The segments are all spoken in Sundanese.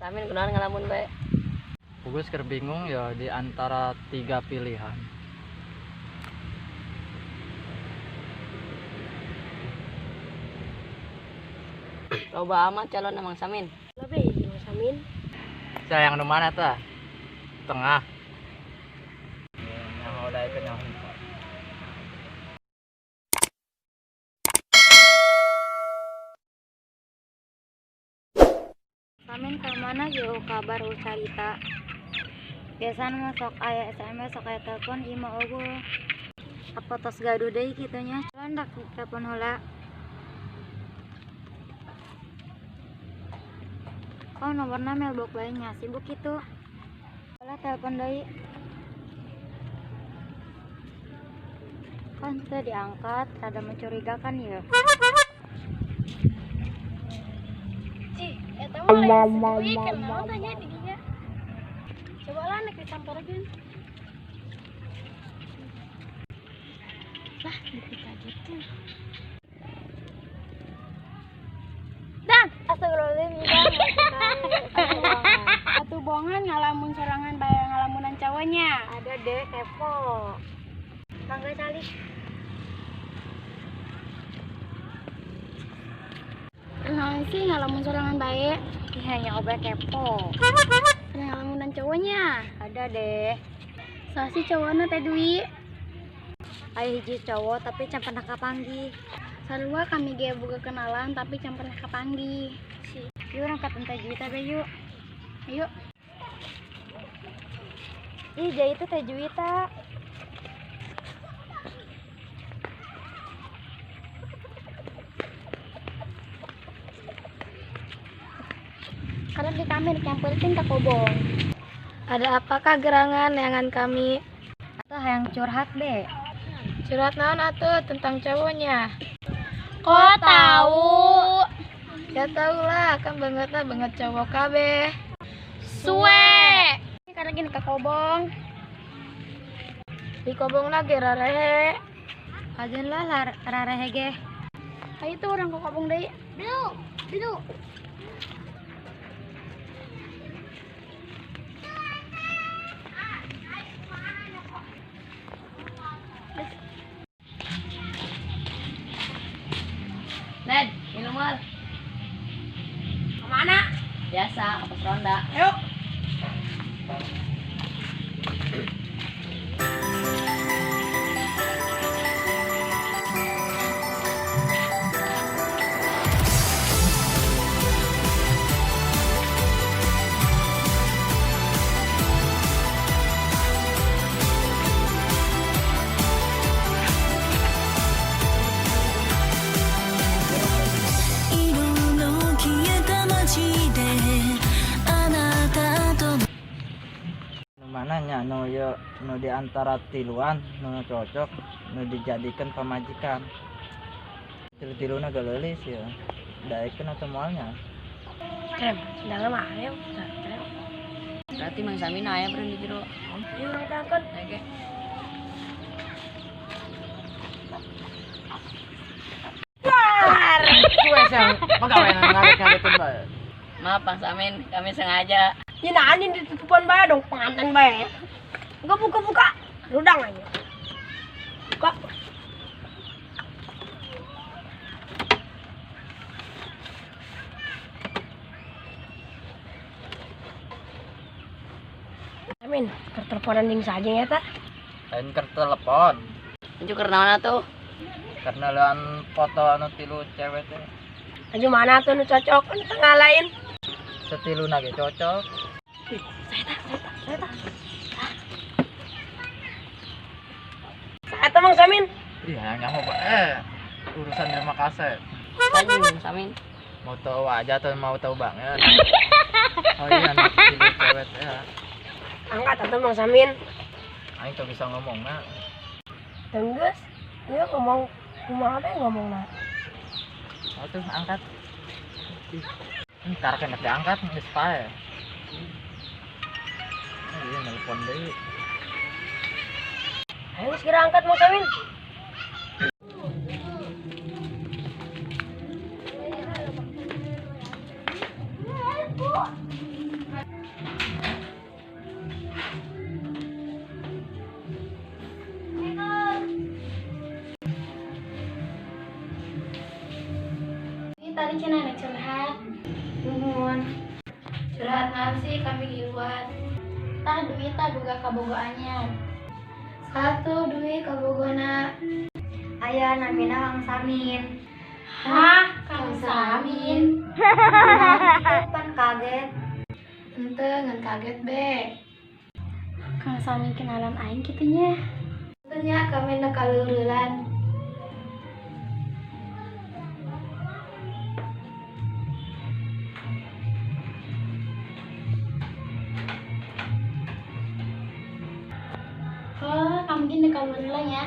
Samin kunaon ngalamun bae? Gugus keur bingung ya di antara tiga pilihan. Loba amat calon Mang Samin. Lebih hiji Mang Samin. Saya yang nu mana tah? Tengah. Nyaho daekeun nyaho. Samin ka mana jauh kabar carita. Biasana mah sok aya SMS, sok aya telepon, ieu mah eueuh. Apa tos gaduh deui kitu nya? Cuman dak telepon heula. Oh, nomorna mailbox bae nya, sibuk kitu. Heula telepon deui. Kan teu diangkat, rada mencurigakan ya. Cih, eta mah lain si Dwi, kenal tanya di dinya. Coba lah nek disamperkeun. Lah, dikagetin. Dan, astagfirullahaladzim, ya, atuh bohongan ngalamun sorangan bae ngalamunan cowoknya. Ada deh, kepo. Mangga calik. Kenal sih ngalamun sorangan bae. Ih, hanya obat kepo. Ngalamunan cowoknya. Ada deh. Saha sih cowokna teh Dwi? Aya hiji cowok tapi can pernah kapanggih. Sarua kami ge boga kenalan tapi can pernah kapanggih. Yuk urang ka Teh Juwita be yuk. Ayo. Ih, jai itu Teh Juwita. Karena di kami dicampurkan ke kobong. Ada apakah gerangan neangan kami? Atau hayang curhat be. Curhat naon atuh tentang cowoknya? Kok tahu? Ya tau lah, kan bangetna banget cowok kabeh. Suwe. Karena gini ke kobong. Di kobongna ge rarehe. Kajeun lah rarehe ge. Ayo tuh urang ke kobong deui. Dulu, dulu. Ned, minum mal. Kemana? Biasa, ke pos ronda. Ayo. Nu mana nya nu ieu nu di antara tiluan nu cocok nu dijadikan pamajikan. Tilu-tiluna geulis ya. Daekeun atau moalnya? Krem, sendalna mah aya, krem. Berarti Mang Samin aya beureum di jero. Ieu urang tangkeun. Oke. Suwe sang pagawean ngaret-ngaretin bae. Maaf Bang Samin, kami sengaja. Ini naanin ditutupan bae dong, pengantin bae. Enggak buka-buka, rudang aja. Buka. Amin, kerteleponan ding saja ya tak? Lain keur telepon. Anju keur naon atuh? Karena lean foto anu tilu cewek teh. Anju mana tuh nu cocok, nu tengah lain. Setiluna ge cocok. Saya tak. Saya tak Mang Samin. Iya, nyaho bae. Urusan rumah kaset. Lanjut Mang Samin. Mau tahu aja atau mau tahu banget? Oh iya, nu tilu cewek teh. Angkat atuh Mang Samin. Aing tuh bisa ngomong na. Tenggeus, ieu ngomong kumaha bae ngomongna. Oh tuh angkat. Ih, ntar kena diangkat geus pae. Oh, iya nelpon deui. Ayo segera angkat Mang Samin. Curhat naon sih kami giluan. Tah Dwi tah boga kabogoh anyar. Satu Dwi kabogona. Aya namina Kang Samin. Hah, Kang Samin. Nah, kitu pan kaget. Henteu ngan kaget be. Kang Samin kenalan aing kitu nya. Henteu nya kami nek kaleurelan. Oh, kamu gini kaleurelan ya.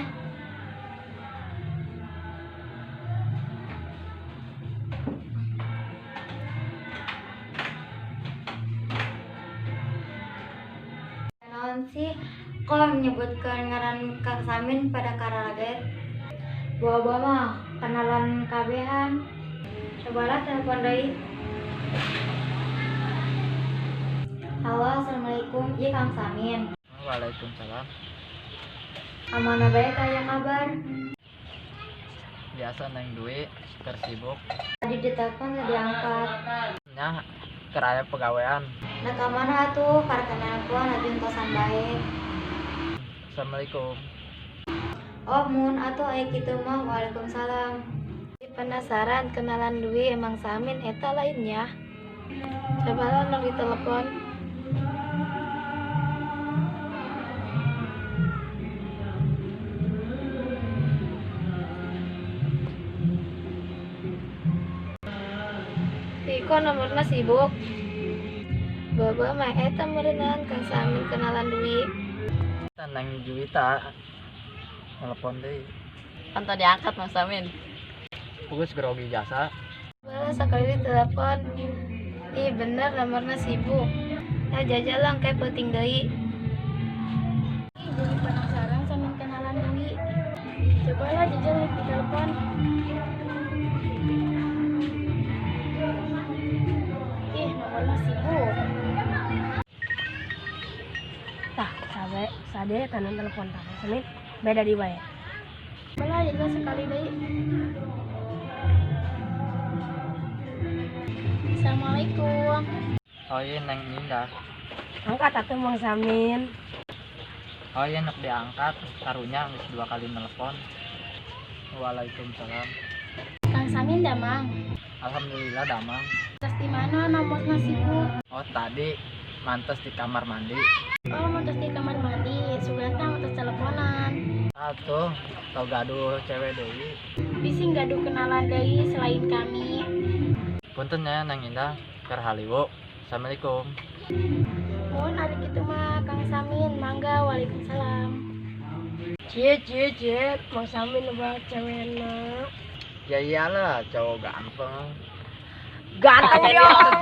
Naon sih kok menyebutkan ngaran Kang Samin pada kararaget? Bawa-bawa mah kenalan kabehan. Cobalah telepon deui. Halo, assalamualaikum. Iya Kang Samin. Waalaikumsalam. Kamana bae aya kabar? Biasa Neng Dwi keur sibuk. Tadi ditelepon teu diangkat. Nya keur aya pegawean. Nah, kamana atuh karek nelpon abi entosan bae. Assalamualaikum. Oh, mun atuh aya kitu mah. Waalaikumsalam. Penasaran kenalan Dwi emang Samin eta lainnya. Cobalah nok ditelepon. Ih, kok nomornya sibuk? Bawa mah eta meureunan Kang Samin kenalan Dwi. Tah Neng Juwita telepon deui. Kan tadi diangkat Mang Samin. Bagus grogi jasa. Balas sekali ditelepon. Ih, bener nomornya sibuk. Nah, jajal lang kayak penting deui. Ih, jadi penasaran sama kenalan Dwi. Cobalah jajal di telepon. Ih, nomornya sibuk. Tah, sabe sade kanan telepon tah Mang Samin beda di wae. Cobalah jajal sekali deui. Assalamualaikum. Oh iya Neng Indah. Angkat atuh Mang Samin. Oh iya nok diangkat. Karunya geus dua kali nelpon. Waalaikumsalam. Kang Samin damang. Alhamdulillah damang. Terus di mana nomornya sibuk? Oh tadi mantes di kamar mandi. Oh, mantes di kamar mandi. Sugan tah mantes teleponan. Atuh, tau gaduh cewek deui. Bisi gaduh kenalan deui selain kami. Punten ya Neng Indah keur haliwu. Assalamualaikum. Mohon ari kitu mah Kang Samin, mangga waalaikumsalam. Cie cie cie, Mang Samin loba cewekna. Ya iyalah cowok ganteng. Ganteng dong.